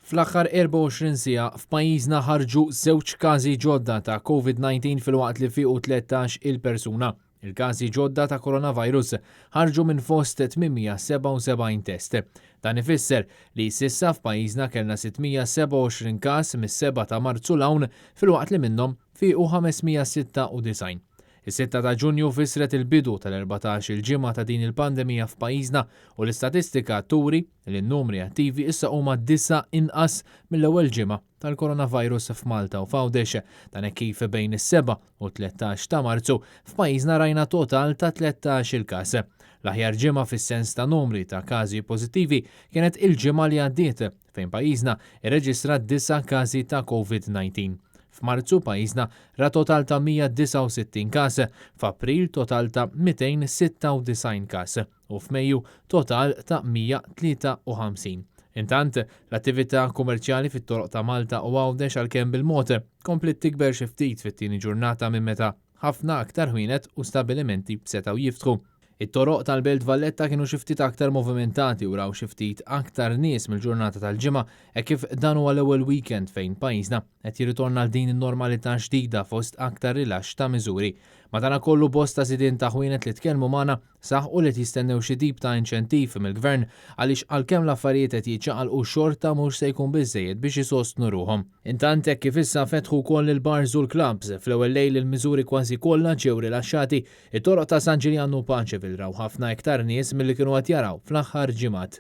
Fl-aħħar 24 siegħa f'pajjiżna ħarġu żewġ każi ġodda ta' Covid-19 filwaqt li fiequ 13 il-persuna. Il-każi ġodda ta' coronavirus ħarġu minn fost 877 test. Dan ifisser li s'issa f'pajjiżna kellna 627 każ mis-7 ta' Marzu 'l hawn filwaqt li minnhom fiequ 596. Is-sitta ta' Ġunju fissret il-bidu tal-14-il ġimgħa ta' din il-pandemija f'pajjiżna u l-istatistika turi li n-numri attivi issa huma disa' inqas mill-ewwel ġimgħa tal-coronavirus f'Malta u f'Għawdex. Dan hekk kif bejn is-7 u t-13 ta' Marzu f'pajjiżna rajna total ta' 13-il każ. L-aħjar ġimgħa fis-sens ta' numri ta' każi pożittivi kienet il-ġimgħa li għaddiet fejn pajjiżna rreġistra disa' każi ta' Covid-19. F'Marzu pajjiżna ra total ta' 169 każ, f'April total ta' 296 każ u f'Mejju total ta' 153. Intant, l-attività kummerċjali fit-toroq ta' Malta u Għawdex għalkemm bil-mod, kompliet tikber xi ftit fit-tieni ġurnata minn meta ħafna aktar ħwienet u stabbilimenti setgħu jiftħu. It-toroq tal-Belt Valletta kienu xi ftit aktar movimentati u raw xi ftit aktar nies mill-ġurnata tal-Ġimgħa hekk kif dan huwa l-ewwel weekend fejn pajjiżna qed jirritorna għal din in-normalità ġdida fost aktar rilaxx ta' miżuri. Madanakollu bosta sidien ta' ħwienet li tkellmu magħna Saħqu li qed jistennew xi tip ta' inċentiv mill-Gvern għaliex għalkemm l-affarijiet qed jiċċaqalqu xorta mhux se jkun biżżejjed biex isostnu ruħhom. Intant hekk kif issa fetħu wkoll il-bars u l-clubs, fl-ewwel lejl il-miżuri kważi kollha ġew rilaxxati, it-toroq ta' San Ġiljan u Paceville raw ħafna iktar nies milli kienu qed jaraw fl-aħħar ġimgħat.